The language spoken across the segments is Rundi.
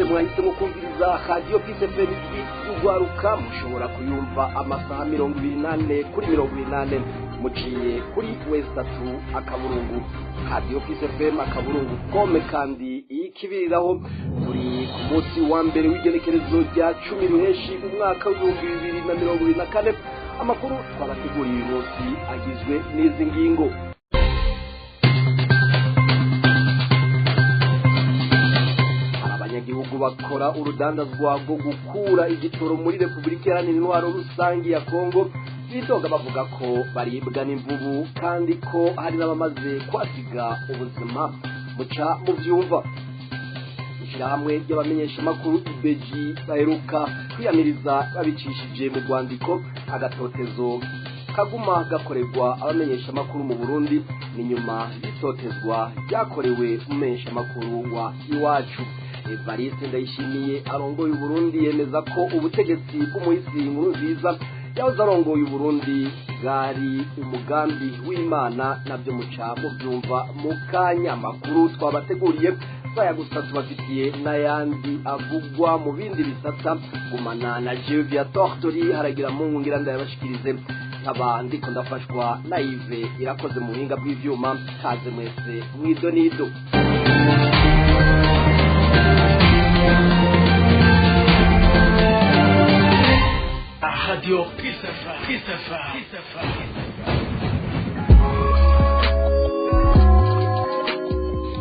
Mwese mwahisemo kumviriza Radio Peace FM, ijwi y'urwaruka. Mushobora kuyumva amasaha 24 kuri 24 muciye kuri w3.radiopcfm.com. Kandi ikibiriraho, turi ku munsi wa mbere w'igenekerezo rya 10 Ruheshi umwaka w'2024. Amakuru twabateguriye uyu munsi agizwe n'izi ngingo: Hari abanyagihugu bakora urudandazwa rwo gukura igitoro muri Repubulika Iharanira Intwaro Rusange ya Kongo bidoga bavuga ko baribwa n'imvubu, kandi ko hari n'abamaze kwasiga ubuzima. Muca mu byumva. Ishyirahamwe ry'abamenyeshamakuru IBEJI baheruka kwiyamiriza babicishije mu rwandiko agatotezo kaguma gakorerwa abamenyeshamakuru mu Burundi. Ni nyuma y'itotezwa ryakorewe umumenyeshamakuru wa Iwacu. Evariste Ndayishimiye arongoye Uburundi yemeza ko ubutegetsi bw'umuhisi Nkurunziza yahoze arongoye Uburundi bwari umugambi w'Imana. Nabyo muca mubyumva mu kanya. Makuru twabateguriye saya gusa, tubafitiye n'ayandi avugwa mu bindi bisata. Gumana na jewe Viator Tori haragira mu ngira ndayabashikirize, nkaba ndiko ndafashwa na Yves Irakoze mu buhinga bw'ivyuma. Kaze mwese mwido nido. Radio Peace FM. Peace FM. Peace FM.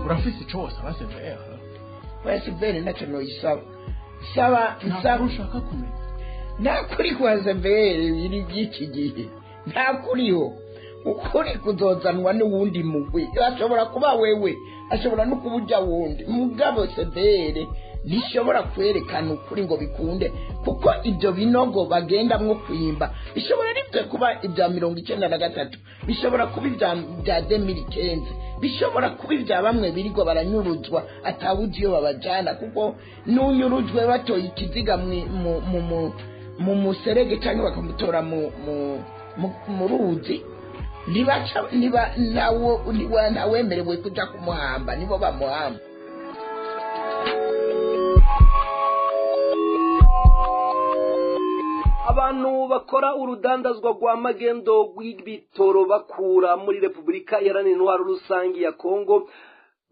Urafise ico wosaba CVR? Oya, CVR ntacyo noyisaba. Saba nsaba. Ushaka kumenya? Nta kuri kwa CVR biri by'iki gihe, nta kuriho. Ukuri kuzozanwa n'uwundi mugwi, ashobora kuba wewe, ashobora no kuba ujya wundi. Mugabo CVR ntishobora kwerekana ukuri ngo bikunde, kuko ibyo binogo bagendamwo kwimba bishobora nibyo kuba ibya 93, bishobora kuba ibya bya 2015, bishobora kuba ibya bamwe birirwa baranyuruzwa atawuzi iyo babajana, kuko n'unyurujwe batoye ikiziga mu muserege cyangwa bakamutora mu ruzi, nibaca niba nawo niba ntawemerewe kuja kumuhamba, nibo bamuhamba. Abantu bakora urudandazwa rwa magendo rw'ibitoro bakura muri Repubulika Iharanira Intwaro Rusange ya Kongo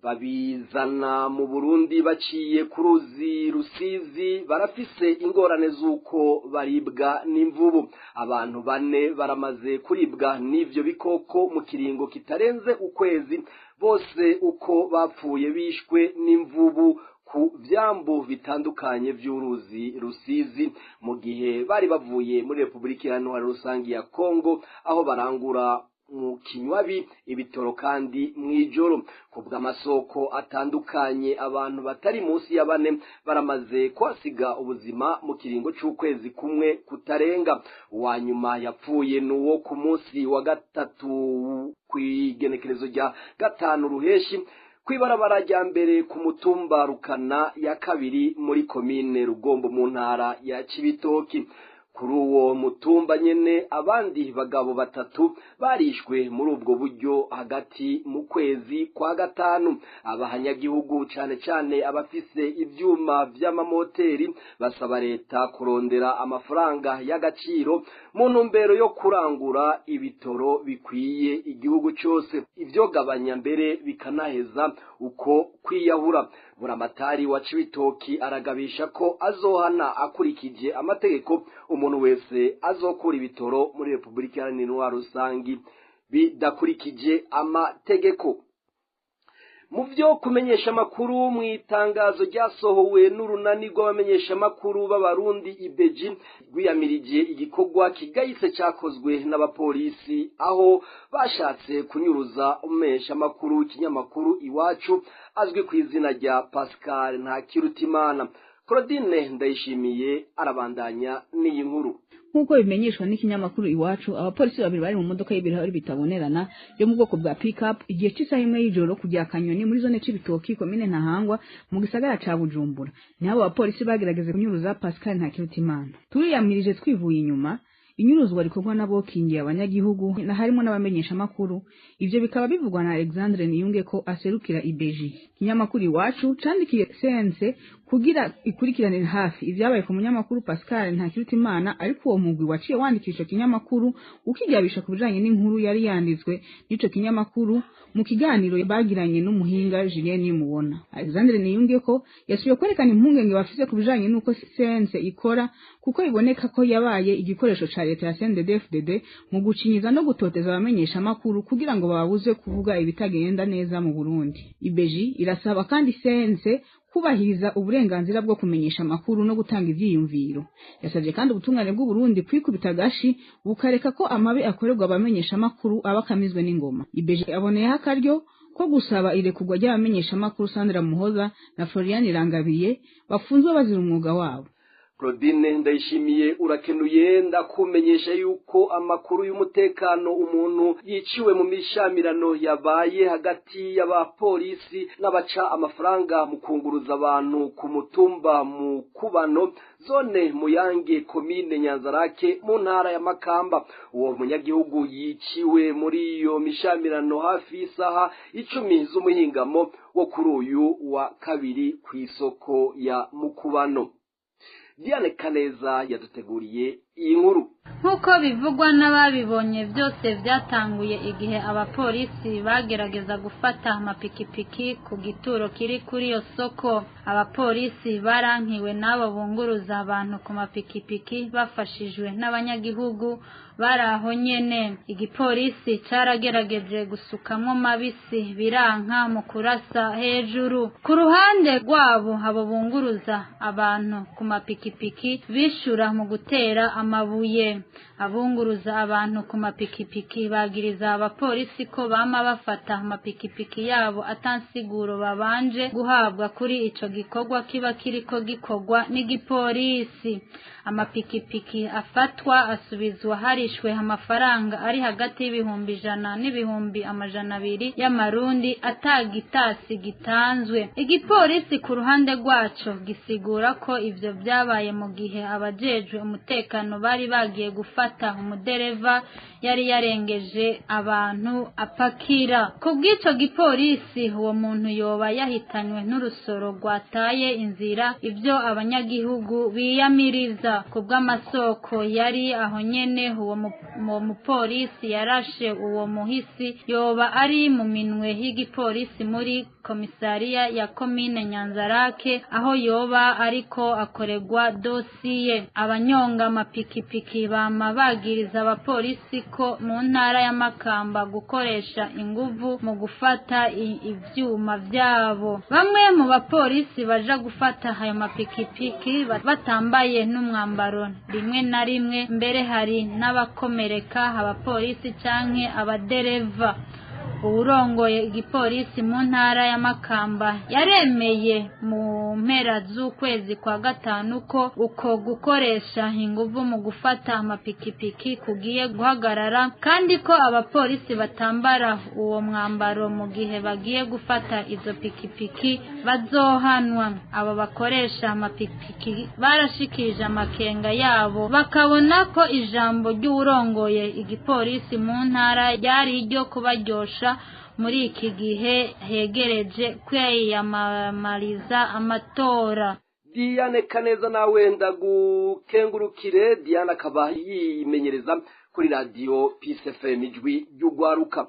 babizana mu Burundi baciye ku ruzi Rusizi barafise ingorane z'uko baribwa n'imvubu. Abantu bane baramaze kuribwa n'ivyo bikoko mu kiringo kitarenze ukwezi. Bose uko bapfuye bishwe n'imvubu ku vyambu bitandukanye vy'uruzi Rusizi mu gihe bari bavuye muri Repubulika Iharanira Rusange ya Kongo aho barangura mu kinywabi ibitoro, kandi mw'ijoro. Ku bw'amasoko atandukanye, abantu batari munsi ya bane baramaze kuhasiga ubuzima mu kiringo c'ukwezi kumwe kutarenga. Uwa nyuma yapfuye n'uwo ku munsi wa gatatu kw'igenekerezo rya 5 Ruheshi, kw'ibarabara rya mbere ku mutumba Rukana ya kabiri muri komine Rugombo mu ntara ya Cibitoki. Kuri uwo mutumba nyene, abandi bagabo batatu barishwe muri ubwo buryo hagati mu kwezi kwa gatanu. Abahanyagihugu, cane cane abafise ivyuma vy'amamoteri, basaba leta kurondera amafaranga y'agaciro mu ntumbero yo kurangura ibitoro bikwiye igihugu cose, ivyogabanya mbere bikanaheza uko kwiyahura. Buramatari wa Cibitoki aragabisha ko azohana akurikije amategeko umuntu wese azokura ibitoro muri Repubulika Iharanira Intwaro Rusangi bidakurikije amategeko. Mu byo kumenyesha amakuru, mu itangazo ryasohowe n'urunani rw'abamenyeshamakuru b'Abarundi IBEJI, rwiyamirije igikorwa kigayitse cyakozwe n'abapolisi aho bashatse kunyuruza umumenyeshamakuru w'ikinyamakuru Iwacu azwi ku izina rya Pascal Ntakirutimana. Claudine Ndayishimiye arabandanya n'iyi nkuru. Nk'uko bimenyeshwa n'ikinyamakuru Iwacu, abapolisi babiri bari mu modoka y'ibirahuri bitabonerana yo mu bwoko bwa pick-up, igihe cy'isaha 1 y'ijoro kujya Kanyoni muri zone Cibitoki, komine Ntahangwa, mu gisagara ca Bujumbura, niho abo bapolisi bagerageza kunyuruza Pascal Ntakirutimana. Turiyamirije twivuye inyuma inyuruzwa rikorwa n'abokingiye abanyagihugu na harimo n'abamenyeshamakuru. Ivyo bikaba bivugwa na Alexandre Niyunge ko aserukira IBEJI. Ikinyamakuru Iwacu candikiye CNC kugira ikurikiranire hafi ivyabaye ku munyamakuru Pascal Ntakirutimana, ariko uwo mugwi waciye wandikisha kinyamakuru ukigabisha ku bijanye n'inkuru yari yanditswe n'ico kinyamakuru mu kiganiro bagiranye n'umuhinga Julien Nimubona. Alexandre Niyungeko yasubiye kwerekana impungenge bafise ku bijanye n'uko CNC ikora, kuko iboneka ko yabaye igikoresho ca leta ya CNDD-FDD mu gucinyiza no gutoteza abamenyesha makuru kugira ngo babuze kuvuga ibitagenda neza mu Burundi. Ibeji irasaba kandi CNC kubahiriza uburenganzira bwo kumenyesha amakuru no gutanga ivyiyumviro. Yasabye kandi ubutungane bw'u Burundi kwikubita agashi bukareka ko amabi akorerwa abamenyesha amakuru aba akamizwe n'ingoma. Ibeji aboneyeho akaryo ko gusaba irekurwa ry'abamenyesha amakuru Sandra Muhoza na Florian Irangabiye bafunzwe bazira umwuga wabo. Claudine Ndayishimiye urakenuye. Ndakumenyesha yuko amakuru y'umutekano umuntu yiciwe mu mishamirano yabaye hagati y'abapolisi n'abaca amafaranga mu kunguruza abantu ku mutumba mu Kubano, zone Muyange, komine Nyanzarake mu ntara ya Makamba. Uwo munyagihugu yiciwe muri iyo mishamirano hafi y'isaha 10 z'umuhingamo wo kuri uyu wa kabiri ku isoko ya Mukubano. Diane Kaneza yaduteguriye iyi nkuru. Nk'uko bivugwa n'ababibonye, byose byatanguye igihe abapolisi bagerageza gufata amapikipiki ku gituro kiri kuri iyo soko. Abapolisi barankiwe n'abo bunguruza abantu ku mapikipiki bafashijwe n'abanyagihugu bari aho nyene. Igipolisi caragerageje gusukamwo mabisi biranka mu kurasa hejuru. Ku ruhande rwabo, abo bunguruza abantu ku mapikipiki bishura mu gutera amabuye. Abunguruza abantu ku mapikipiki bagiriza abapolisi ko bama bafata amapikipiki yabo atansiguro babanje guhabwa kuri ico gikorwa kiba kiriko gikorwa n'igipolisi. Amapikipiki afatwa asubizwa harishwe amafaranga ari hagati y'100,000 n'200,000 y'amarundi atagitasi gitanzwe. Igipolisi ku ruhande rwaco gisigura ko ivyo vyabaye mu gihe abajejwe umutekano bari bagiye gufata umudereva yari yarengeje abantu apakira. Ku bw'ico gipolisi, uwo muntu yoba yahitanywe n'urusoro rwataye inzira, ivyo abanyagihugu biyamiriza. Ku bw'amasoko yari aho nyene, uwo mupolisi yarashe uwo muhisi yoba ari mu minwe y'igipolisi muri komisariya ya komine Nyanzarake, aho yoba ariko akoregwa dosiye. Abanyonga amapikipiki bama bagiriza abapolisi ko mu ntara ya Makamba gukoresha inguvu mu gufata ivyuma vyabo. Bamwe mu bapolisi baja gufata ayo mapikipiki batambaye n'umwambaro rimwe na rimwe, mbere hari n'abakomereka abapolisi canke abadereva. Uwurongoye igipolisi mu ntara ya Makamba yaremeye mu mpera z'ukwezi kwa gatanu ko uko gukoresha inguvu mu gufata amapikipiki kugiye guhagarara, kandi ko abapolisi batambara uwo mwambaro mu gihe bagiye gufata izo pikipiki bazohanwa. Abo bakoresha amapikipiki barashikije amakenga yabo, bakabona ko ijambo ry'uwurongoye igipolisi mu ntara ryari iryo kubaryosha muri iki gihe hegereje kwiyamamariza amatora. Diane Kaneza nawe ndagukengurukire. Diane akaba yimenyereza kuri radio Peace FM ijwi ry'ugwaruka.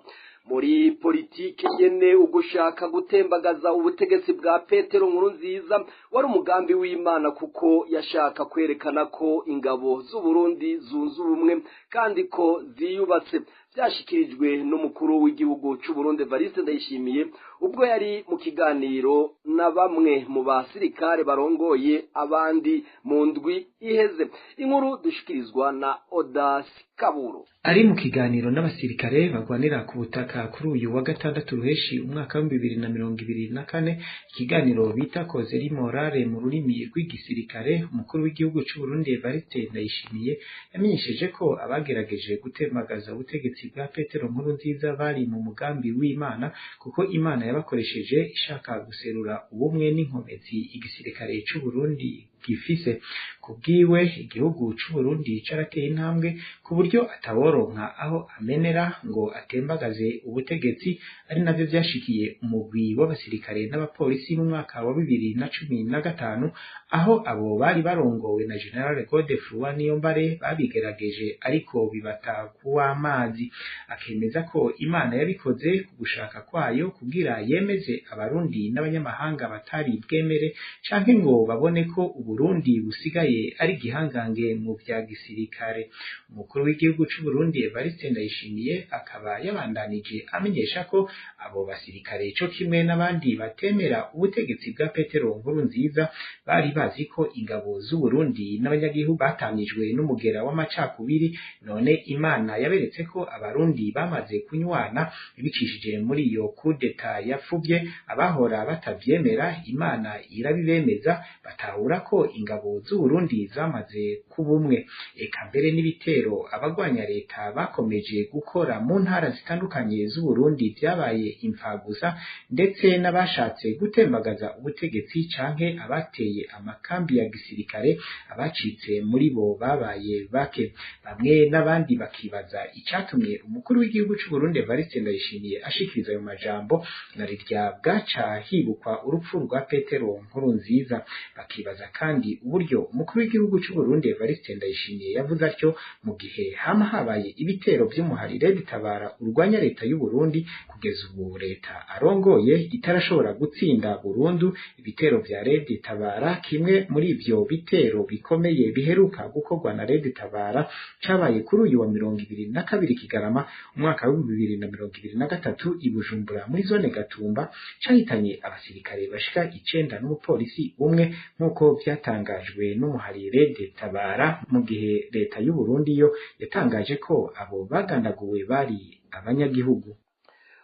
Muri politike nyene, ugushaka gutembagaza ubutegetsi bwa Petero Nkurunziza wari umugambi w'Imana, kuko yashaka kwerekana ko ingabo z'u Burundi zunze ubumwe kandi ko ziyubatse. Byashikirijwe n'umukuru w'igihugu cy'u Burundi Evariste Ndayishimiye ubwo yari mu kiganiro na bamwe mu basirikare barongoye abandi mu ndwi iheze. Inkuru dushikirizwa na Odas Kaburo. Ari mu kiganiro n'abasirikare bagwanira ku butaka kuri uyu wa gatandatu ruheshi umwaka wa 2024, ikiganiro bita Kozeri Morale mu rurimi rw'igisirikare, umukuru w'igihugu cy'u Burundi Evariste Ndayishimiye yamenyesheje ko abagerageje gutembagaza ubutegetsi bwa Petero Nkurunziza bari mu mugambi w'Imana, kuko Imana yabakoresheje ishaka guserura ubumwe n'inkomezi igisirikare cy'u Burundi gifise. Kubwiwe, igihugu c'Uburundi carateye intambwe ku buryo ataworonka aho amenera ngo atembagaze ubutegetsi, ari navyo vyashikiye umugwi w'abasirikare n'abapolisi mu mwaka wa 2015, aho abo bari barongowe na General Godefroid Niyombare babigerageje ariko bibata kuw'amazi. Akemeza ko Imana yabikoze ku gushaka kwayo kugira yemeze Abarundi n'abanyamahanga batari bwemere canke ngo babone ko Uburundi busigaye ari igihangange mu vya gisirikare. Umukuru w'igihugu c'Uburundi Evariste Ndayishimiye akaba yabandanije amenyesha ko abo basirikare co kimwe n'abandi batemera ubutegetsi bwa Petero Nkurunziza bari bazi ko ingabo z'Uburundi n'abanyagihugu batamijwe n'umugera w'amacakubiri, none Imana yaberetse ko Abarundi bamaze kunywana ibicishije muri iyo kudeta yapfuvye. Abahora batavyemera Imana irabibemeza, batahura ko ingabo z'Uburundi zamaze kubumwe. Eka mbere n'ibitero abagwanya leta bakomeje gukora mu ntara zitandukanye z'Uburundi vyabaye imfagusa, ndetse n'abashatse gutembagaza ubutegetsi canke abateye amakambi ya gisirikare abacitse muri bo babaye bake. Bamwe n'abandi bakibaza icatumye umukuru w'igihugu c'Uburundi Evariste Ndayishimiye ashikiriza ayo majambo na rirya bwaca hibukwa urupfu rwa Petero Nkurunziza. Bakibaza kandi uburyo umukuru w'igihugu c'Uburundi Evariste Ndayishimiye yavuze atyo mu gihe hama habaye ibitero vy'umuharire bitabara urwanya leta y'u Burundi. Kugeza ubu leta arongoye itarashobora gutsinda burundu ibitero vya Red Tabara. Kimwe muri ivyo bitero bikomeye biheruka gukorwa na Red Tabara cabaye kuri uyu wa 22 Kigarama umwaka wa 2023 i Bujumbura muri zone Gatumba, cahitanye abasirikare bashika 9 n'umupolisi umwe, nk'uko vyatangajwe n'umuhari Red Tabara, mu gihe leta y'u Burundi yo yatangaje ko abo bagandaguwe bari abanyagihugu.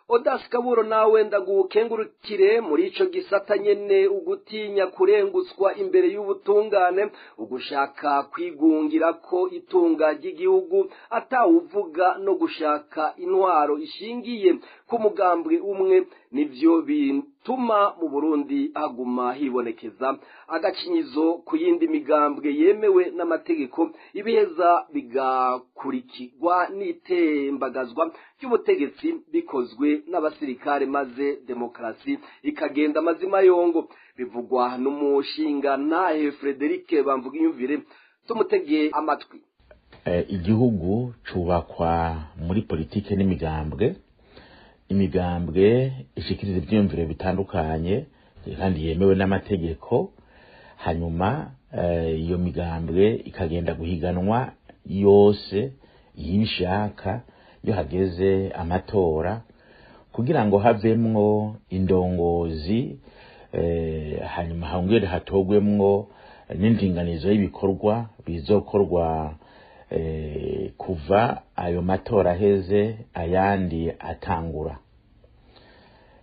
Odas Kaburo, nawe ndagukengurukire. Muri ico gisata nyene, ugutinya kurengutswa imbere y'ubutungane, ugushaka kwigungira ko itunga ry'igihugu atawuvuga, no gushaka intwaro ishingiye ku mugambwe umwe nivyo bituma mu Burundi haguma hibonekeza agacinyizo ku yindi migambwe yemewe n'amategeko, ibiheza bigakurikirwa n'itembagazwa ry'ubutegetsi bikozwe n'abasirikare, maze demokarasi ikagenda amazima yongo. Bivugwa n'umushinga ntahe Frederic Bamvugiyumvire, tumutege amatwi. Igihugu cubakwa muri politike n'imigambwe, imigambwe ishikiriza ivyiyumviro bitandukanye kandi yemewe n'amategeko, hanyuma iyo migambwe ikagenda guhiganwa yose yibishaka iyo hageze amatora, kugira ngo havemwo indongozi, hanyuma hongere hatogwemwo n'indinganizo y'ibikorwa bizokorwa kuva ayo matora aheze ayandi atangura.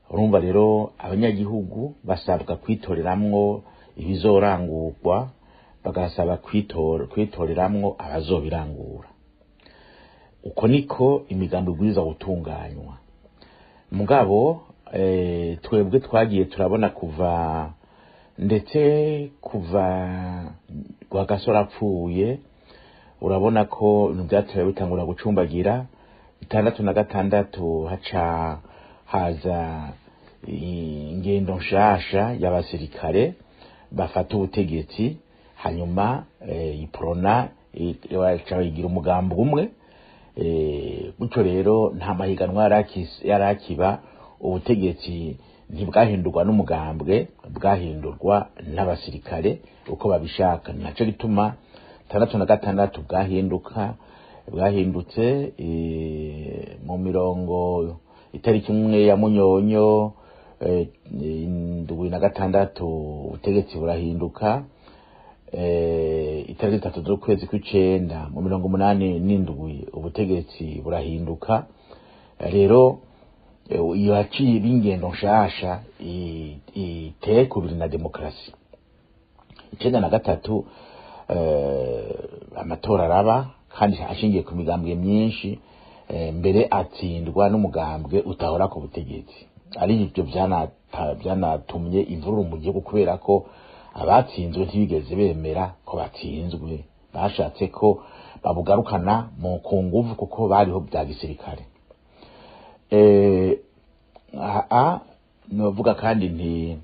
Urumva rero abanyagihugu basabwa kwitoreramwo ibizorangurwa, bagasaba kwitoreramwo abazobirangura. Uko niko imigambi ibwirizwa gutunganywa. Mugabo twebwe twagiye turabona kuva ndetse kuva Rwagasore apfuye, urabona ko ibintu vyatewe bitangura gucumbagira. 66 haca haza ingendo nshasha y'abasirikare bafata ubutegetsi, hanyuma Iprona baca bayigira umugambi umwe. Gutyo rero nta mahiganwa yarakiba, ubutegetsi ntibwahindurwa n'umugambwe, bwahindurwa n'abasirikare uko babishaka. Naco gituma 66 bwahinduka bwahindutse mu mirongo itariki 1 ya Munyonyo 76 ubutegetsi burahinduka. Itariki 3 z'ukwezi kw'icenda mu 87 ubutegetsi burahinduka. Rero iyo haciye b'ingendo nshasha iteye kubiri na demokarasi. 93 amatora araba kandi ashingiye ku migambwe myinshi, mbere atsindwa n'umugambwe utahora ku butegetsi. Ari ibyo byanatumye imvururu mu gihugu, kubera ko Abatsinzwe ntibigeze bemera ko batsinzwe, bashatse ko babugarukana mu ku nguvu kuko bariho bya gisirikare. Novuga kandi nti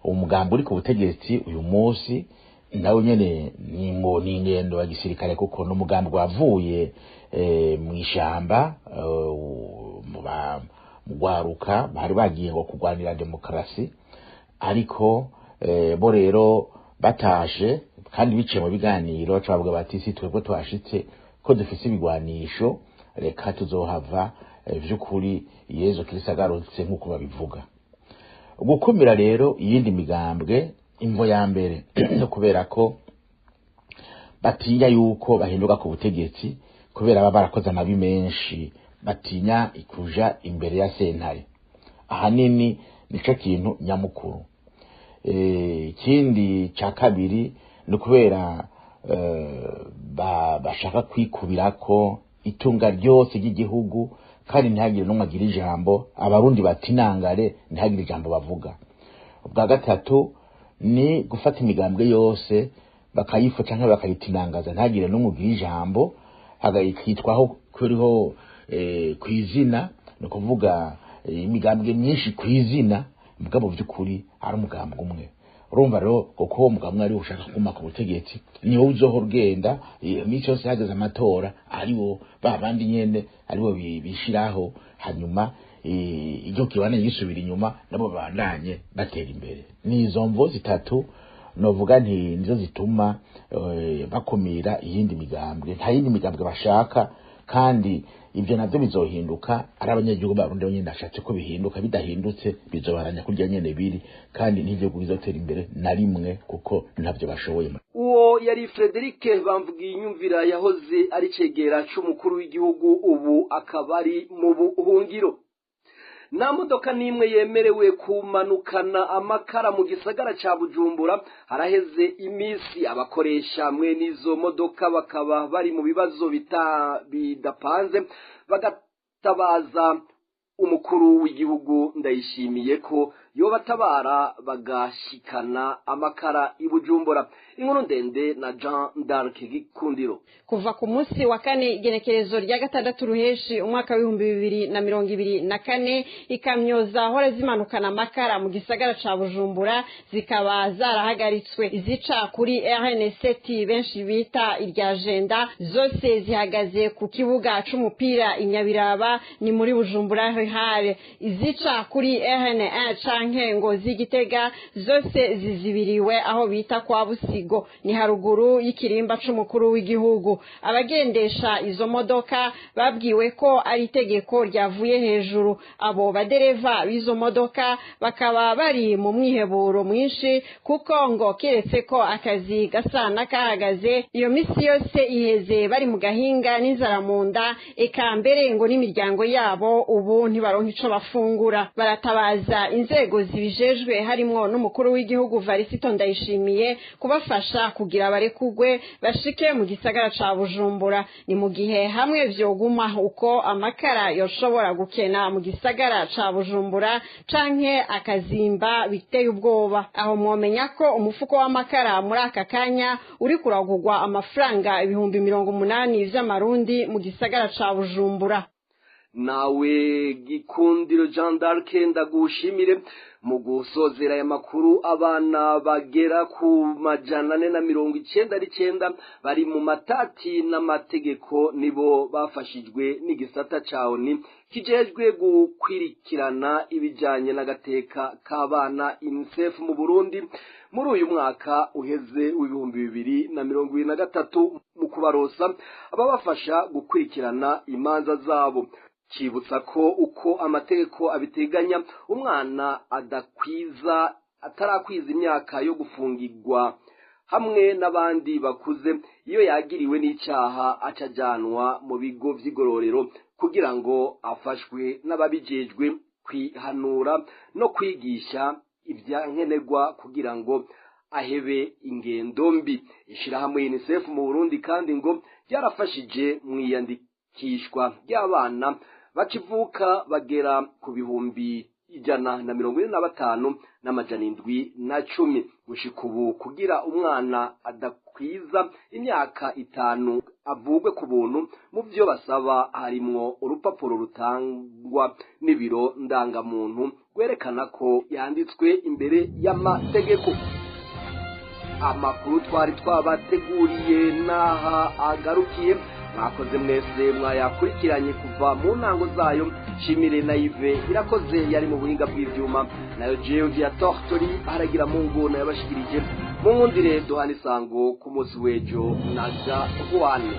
umugambi uri ku butegetsi uyu munsi nawe nyene ni ngo ni ingendo ya gisirikare, kuko n'umugambi wavuye mu ishamba, mu gwaruka bari bagiye ngo kurwanira demokarasi, ariko bo rero batashe kandi biciye mu biganiro baca bavuga bati si twebwe twashitse ko dufise ibigwanisho, reka tuzohava vy'ukuri Yezu Kristo agarutse nk'uko babivuga. Gukumira rero iyindi migambwe, imvo ya mbere no kubera ko batinya yuko bahinduka ku butegetsi, kubera baba barakoze amabi menshi, batinya kuja imbere ya sentare. Ahanini nico kintu nyamukuru. Ikindi ca kabiri ni kubera bashaka kwikubirako itunga ryose ry'igihugu, kandi ntihagire n'umwe agira ijambo, abarundi batinangare ntihagire ijambo bavuga. Ubwa gatatu ni gufata imigambwe yose bakayifa canke bakayitinangaza, ntihagire n'umwe ugira ijambo, hagakitwaho kuriho kw'izina, ni ukuvuga imigambwe myinshi kw'izina, mugabo vy'ukuri ari umugambwe umwe. Urumva rero kuko uwo mugambwe ari ushaka kuguma ku butegetsi, ni wowe uzohora ugenda iminsi yose hageze amatora, ariwo ba bandi nyene aribo bishiraho, hanyuma iryo kibane gisubira inyuma nabo babandanye batera imbere. Ni izo mvo zitatu novuga nti nizo zituma bakumira iyindi migambwe. Nta yindi migambwe bashaka, kandi ibyo navyo bizohinduka ari abanyagihugu b'Abarundi bonyene bashatse ko bihinduka. Bidahindutse bizobaranya kurya nyene biri, kandi n'igihugu bizotera imbere na rimwe kuko ntavyo bashoboye. Uwo yari Frederic Bamvugiye Inyumvira, yahoze ari cegera c'umukuru w'igihugu, ubu akaba ari mu buhungiro. Nta modoka n'imwe yemerewe kumanukana amakara mu gisagara ca Bujumbura. Haraheze iminsi abakoresha mwe n'izo modoka bakaba bari mu bibazo bidapanze, bagatabaza umukuru w'igihugu Ndayishimiye ko yobatabara bagashikana amakara i Bujumbura. Inkuru ndende na Jean d'Arc Gikundiro. Kuva ku munsi wa kane, igenekerezo rya 6 ruheshi umwaka w'2024, ikamyo zahora zimanukana amakara mu gisagara ca Bujumbura zikaba zarahagaritswe. Izica kuri RN7 benshi bita irya jenda zose zihagaze ku kibuga c'umupira i Nyabiraba, ni muri Bujumbura Rihare. Izica kuri RN1 canke ngo z'Igitega zose zizibiriwe aho bita kwa Busigo, ni haruguru y'ikirimba c'umukuru w'igihugu. Abagendesha izo modoka babwiwe ko ari itegeko ryavuye hejuru. Abo badereva b'izo modoka bakaba bari mu mwiheburo mwinshi, kuko ngo keretse ko akazi gasa n'akahagaze, iyo misi yose iheze bari mu gahinga n'inzara mu nda, eka mbere ngo n'imiryango yabo ubu ntibaronka ico bafungura. Baratabaza inzego zibijejwe harimwo n'umukuru w'igihugu Varisito Ndayishimiye kubafasha kugira barekugwe bashike mu gisagara ca Bujumbura. Ni mu gihe hamwe vyoguma uko amakara yoshobora gukena mu gisagara ca Bujumbura canke akazimba biteye ubwoba. Aho mwomenya ko umufuko w'amakara muri aka kanya uri kuragurwa amafaranga 80,000 vy'amarundi mu gisagara ca Bujumbura. Nawe Gikundiro Jean d'Arc ndagushimire. Mu gusozera aya makuru, abana bagera ku 499 bari mu matati n'amategeko nibo bafashijwe n'igisata ca ONU kijejwe gukwirikirana ibijanye n'agateka k'abana UNICEF mu Burundi muri uyu mwaka uheze w'2023, mu kubarosa ababafasha gukurikirana imanza zabo. Cibutsa ko uko amategeko abiteganya, umwana adakwiza atarakwiza imyaka yo gufungirwa hamwe n'abandi bakuze, iyo yagiriwe n'icaha acajanwa mu bigo vy'igororero kugira ngo afashwe n'ababijejwe kwihanura no kwigisha ivyankenerwa kugira ngo ahebe ingendo mbi. Ishirahamwe UNICEF mu Burundi kandi ngo ryarafashije mwiyandikishwa ry'abana bakivuka bagera ku 100,000. 145,710. Gushika ubu kugira umwana adakwiza imyaka 5 avugwe ku buntu, mu byo basaba harimwo urupapuro rutangwa n'ibiro ndangamuntu rwerekana ko yanditswe imbere y'amategeko. Amakuru twari twabateguriye n'aha agarukiye. Mwakoze mwese mwayakurikiranye kuva mu ntango zayo. Shimire na Yves Irakoze yari mu buhinga bw'ivyuma, nayo jewe Viator Tori haragira mungu nayabashikirije. Mu nkundire duhana isango ku munsi w'ejo na Gahwane.